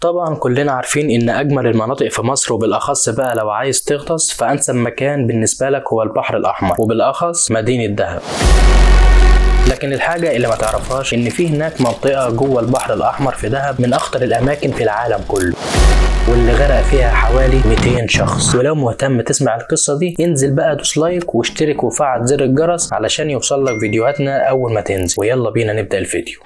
طبعا كلنا عارفين ان اجمل المناطق في مصر، وبالاخص بقى لو عايز تغطس فانسب مكان بالنسبة لك هو البحر الاحمر، وبالاخص مدينة دهب. لكن الحاجة اللي ما تعرفهاش ان في هناك منطقة جوه البحر الاحمر في دهب من اخطر الاماكن في العالم كله، واللي غرق فيها حوالي 200 شخص. ولو مهتم تسمع القصة دي انزل بقى دوس like واشترك وفعل زر الجرس علشان يوصل لك فيديوهاتنا اول ما تنزل. ويلا بينا نبدأ الفيديو.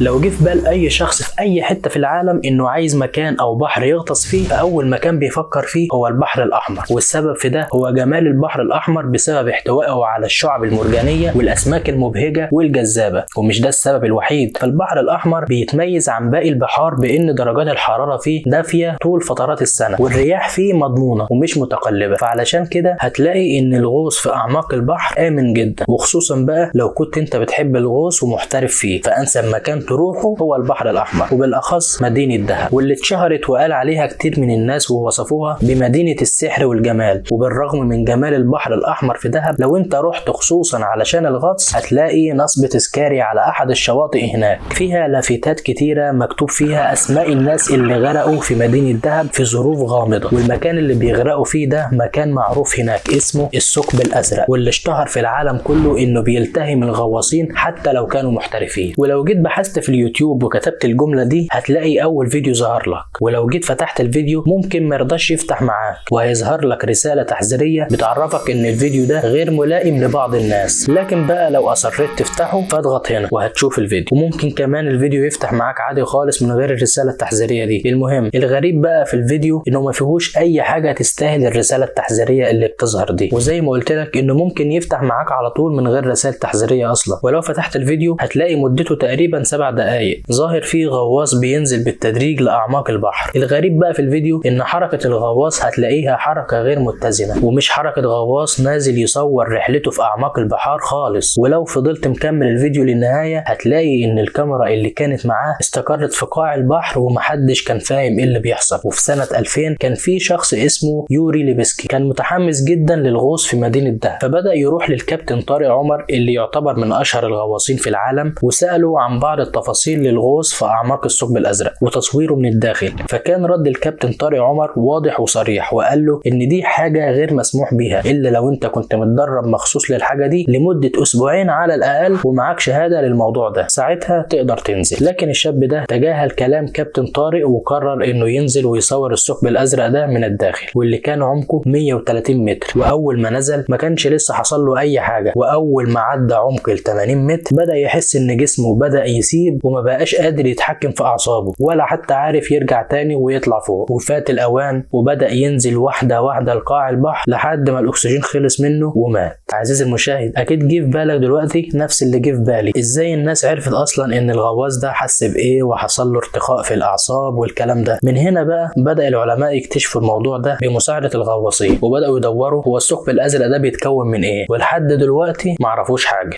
لو جه في بال اي شخص في اي حتة في العالم انه عايز مكان او بحر يغطس فيه، فاول مكان بيفكر فيه هو البحر الاحمر. والسبب في ده هو جمال البحر الاحمر بسبب احتوائه على الشعب المرجانيه والاسماك المبهجه والجذابه. ومش ده السبب الوحيد، فالبحر الاحمر بيتميز عن باقي البحار بان درجات الحرارة فيه دافيه طول فترات السنة، والرياح فيه مضمونه ومش متقلبة. فعلشان كده هتلاقي ان الغوص في اعماق البحر امن جدا، وخصوصا بقى لو كنت انت بتحب الغوص ومحترف فيه، فانسب مكان تروحه هو البحر الأحمر، وبالأخص مدينة دهب، واللي اتشهرت وقال عليها كتير من الناس ووصفوها بمدينة السحر والجمال. وبالرغم من جمال البحر الأحمر في دهب، لو انت رحت خصوصا علشان الغطس هتلاقي نصب تذكاري على أحد الشواطئ هناك فيها لافتات كتيرة مكتوب فيها أسماء الناس اللي غرقوا في مدينة دهب في ظروف غامضة. والمكان اللي بيغرقوا فيه ده مكان معروف هناك اسمه الثقب الأزرق، واللي اشتهر في العالم كله إنه بيلتهم الغواصين حتى لو كانوا محترفين. ولو جيت بحثت في اليوتيوب وكتبت الجملة دي هتلاقي أول فيديو ظهر لك، ولو جيت فتحت الفيديو ممكن مرضاش يفتح معاك، وهيظهر لك رسالة تحذيرية بتعرفك إن الفيديو ده غير ملائم لبعض الناس. لكن بقى لو أصريت تفتحه فاضغط هنا وهتشوف الفيديو، وممكن كمان الفيديو يفتح معاك عادي خالص من غير الرسالة التحذيرية دي. المهم الغريب بقى في الفيديو إنه ما فيهوش أي حاجة تستاهل الرسالة التحذيرية اللي بتظهر دي، وزي ما قلت لك إنه ممكن يفتح معاك على طول من غير رسالة تحذيرية أصلا. ولو فتحت الفيديو هتلاقي مدته تقريبا 7 دقايق ظاهر فيه غواص بينزل بالتدريج لأعماق البحر. الغريب بقى في الفيديو إن حركة الغواص هتلاقيها حركة غير متزنة، ومش حركة غواص نازل يصور رحلته في أعماق البحار خالص. ولو فضلت مكمل الفيديو للنهاية هتلاقي إن الكاميرا اللي كانت معاه استقرت في قاع البحر ومحدش كان فاهم إيه اللي بيحصل. وفي سنة 2000 كان في شخص اسمه يوري ليبسكي كان متحمس جدا للغوص في مدينة دهب، فبدأ يروح للكابتن طارق عمر اللي يعتبر من أشهر الغواصين في العالم، وسأله عن بعض التفاصيل للغوص في أعماق الثقب الأزرق وتصويره من الداخل. فكان رد الكابتن طارق عمر واضح وصريح، وقال له إن دي حاجة غير مسموح بيها إلا لو أنت كنت متدرب مخصوص للحاجة دي لمدة أسبوعين على الأقل ومعاك شهادة للموضوع ده، ساعتها تقدر تنزل. لكن الشاب ده تجاهل كلام كابتن طارق وقرر إنه ينزل ويصور الثقب الأزرق ده من الداخل، واللي كان عمقه 130 متر. وأول ما نزل ما كانش لسه حصل له أي حاجة، وأول ما عدى عمق ال 80 متر بدأ يحس إن جسمه بدأ يسيب وما بقاش قادر يتحكم في أعصابه ولا حتى عارف يرجع تاني ويطلع فوق. وفات الأوان وبدأ ينزل واحدة واحدة لقاع البحر لحد ما الأكسجين خلص منه ومات. عزيزي المشاهد، أكيد جه في بالك دلوقتي نفس اللي جه في بالي، إزاي الناس عرفت أصلا إن الغواص ده حس بإيه وحصل له ارتخاء في الأعصاب والكلام ده؟ من هنا بقى بدأ العلماء يكتشفوا الموضوع ده بمساعدة الغواصين، وبدأوا يدوروا هو الثقب الأزرق ده بيتكون من إيه، ولحد دلوقتي معرفوش حاجة.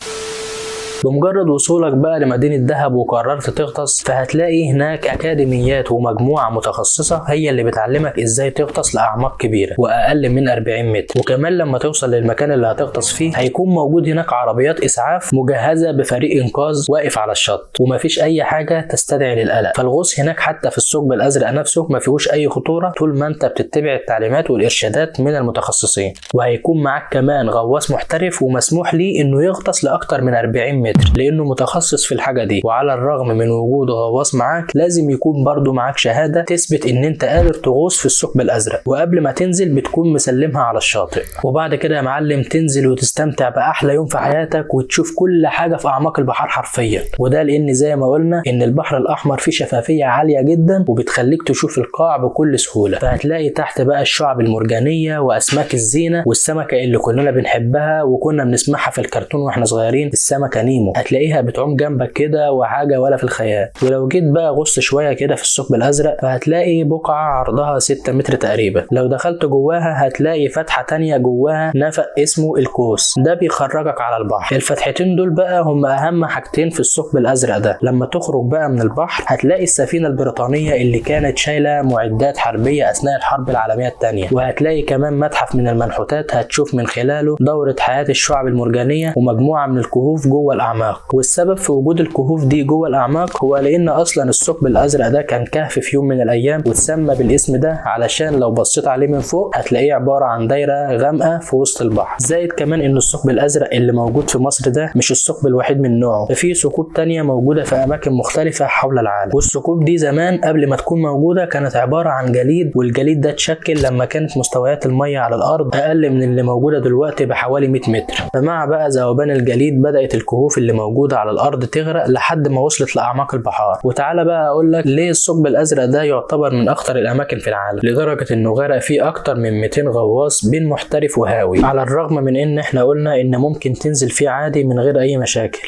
بمجرد وصولك بقى لمدينة دهب وقررت تغطس، فهتلاقي هناك أكاديميات ومجموعة متخصصة هي اللي بتعلمك ازاي تغطس لأعماق كبيرة وأقل من 40 متر. وكمان لما توصل للمكان اللي هتغطس فيه هيكون موجود هناك عربيات إسعاف مجهزة بفريق إنقاذ واقف على الشط، ومفيش أي حاجة تستدعي للقلق. فالغوص هناك حتى في الثقب الأزرق نفسه ما فيهوش أي خطورة طول ما أنت بتتبع التعليمات والإرشادات من المتخصصين. وهيكون معاك كمان غواص محترف ومسموح ليه إنه يغطس لأكتر من 40 متر لانه متخصص في الحاجة دي. وعلى الرغم من وجود غواص معاك لازم يكون برضو معاك شهادة تثبت ان انت قادر تغوص في الثقب الازرق، وقبل ما تنزل بتكون مسلمها على الشاطئ. وبعد كده يا معلم تنزل وتستمتع باحلى يوم في حياتك وتشوف كل حاجة في اعماق البحار حرفيا. وده لان زي ما قلنا ان البحر الاحمر فيه شفافية عالية جدا وبتخليك تشوف القاع بكل سهولة. فهتلاقي تحت بقى الشعب المرجانيه واسماك الزينة والسمكه اللي كلنا بنحبها وكنا بنسمعها في الكرتون واحنا صغيرين، السمكة نيمو، هتلاقيها بتعوم جنبك كده وحاجه ولا في الخيال. ولو جيت بقى غص شوية كده في الثقب الازرق فهتلاقي بقعة عرضها 6 متر تقريبا، لو دخلت جواها هتلاقي فتحه تانية جواها نفق اسمه الكوس، ده بيخرجك على البحر. الفتحتين دول بقى هم اهم حاجتين في الثقب الازرق ده. لما تخرج بقى من البحر هتلاقي السفينة البريطانية اللي كانت شايله معدات حربيه اثناء الحرب العالمية الثانية، وهتلاقي كمان متحف من المنحوتات هتشوف من خلاله دوره حياة الشعب المرجانيه ومجموعة من الكهوف جوه الاعماق. الاعماق. والسبب في وجود الكهوف دي جوه الاعماق هو لان اصلا الثقب الازرق ده كان كهف في يوم من الايام، واتسمى بالاسم ده علشان لو بصيت عليه من فوق هتلاقيه عبارة عن دايرة غامقه في وسط البحر. زائد كمان ان الثقب الازرق اللي موجود في مصر ده مش الثقب الوحيد من نوعه، ففي ثقوب تانية موجودة في اماكن مختلفة حول العالم. والثقوب دي زمان قبل ما تكون موجودة كانت عبارة عن جليد، والجليد ده اتشكل لما كانت مستويات المية على الارض اقل من اللي موجودة دلوقتي بحوالي 100 متر. فمع بقى ذوبان الجليد بدات الكهوف اللي موجودة على الارض تغرق لحد ما وصلت لاعماق البحار. وتعالى بقى اقول لك ليه الثقب الازرق ده يعتبر من اخطر الاماكن في العالم، لدرجة انه غرق فيه اكتر من 200 غواص بين محترف وهاوي، على الرغم من ان احنا قلنا ان ممكن تنزل فيه عادي من غير اي مشاكل.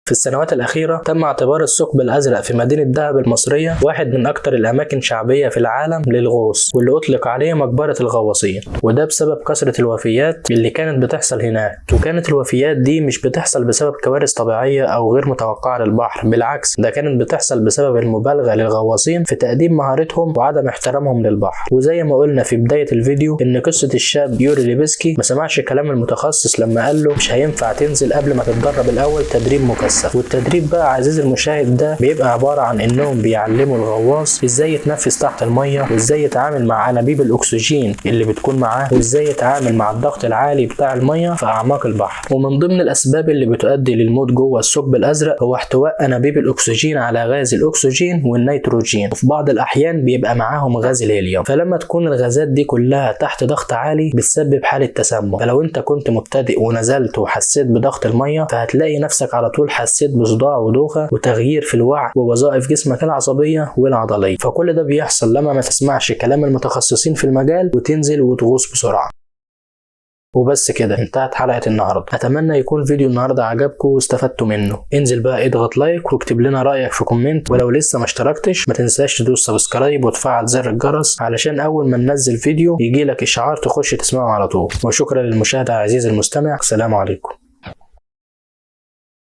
في السنوات الأخيرة تم اعتبار الثقب الأزرق في مدينة دهب المصرية واحد من أكثر الأماكن شعبية في العالم للغوص، واللي أطلق عليه مقبرة الغواصين، وده بسبب كثرة الوفيات اللي كانت بتحصل هناك. وكانت الوفيات دي مش بتحصل بسبب كوارث طبيعية أو غير متوقعة للبحر، بالعكس ده كانت بتحصل بسبب المبالغة للغواصين في تقديم مهارتهم وعدم احترامهم للبحر. وزي ما قلنا في بداية الفيديو إن قصة الشاب يوري ليبسكي ما سمعش كلام المتخصص لما قال له مش هينفع تنزل قبل ما تتدرب الأول تدريب مكثف. والتدريب بقى عزيزي المشاهد ده بيبقى عبارة عن انهم بيعلموا الغواص ازاي يتنفس تحت المية، وازاي يتعامل مع انابيب الاكسجين اللي بتكون معاه، وازاي يتعامل مع الضغط العالي بتاع المية في اعماق البحر. ومن ضمن الاسباب اللي بتؤدي للموت جوه الثقب الازرق هو احتواء انابيب الاكسجين على غاز الاكسجين والنيتروجين، وفي بعض الاحيان بيبقى معاهم غاز الهيليوم. فلما تكون الغازات دي كلها تحت ضغط عالي بتسبب حالة تسمم. فلو انت كنت مبتدئ ونزلت وحسيت بضغط المية فهتلاقي نفسك على طول حسيت بصداع ودوخة وتغيير في الوعي ووظائف جسمك العصبية والعضلية. فكل ده بيحصل لما ما تسمعش كلام المتخصصين في المجال وتنزل وتغوص بسرعة. وبس كده انتهت حلقة النهاردة. اتمنى يكون فيديو النهاردة عجبكم واستفدتوا منه. انزل بقى اضغط like واكتب لنا رأيك في comment، ولو لسه ما اشتركتش ما تنساش تدوس subscribe وتفعل زر الجرس علشان اول ما ننزل فيديو يجيلك اشعار تخش تسمعه على طول. وشكرا للمشاهدة عزيزي المستمع، السلام عليكم.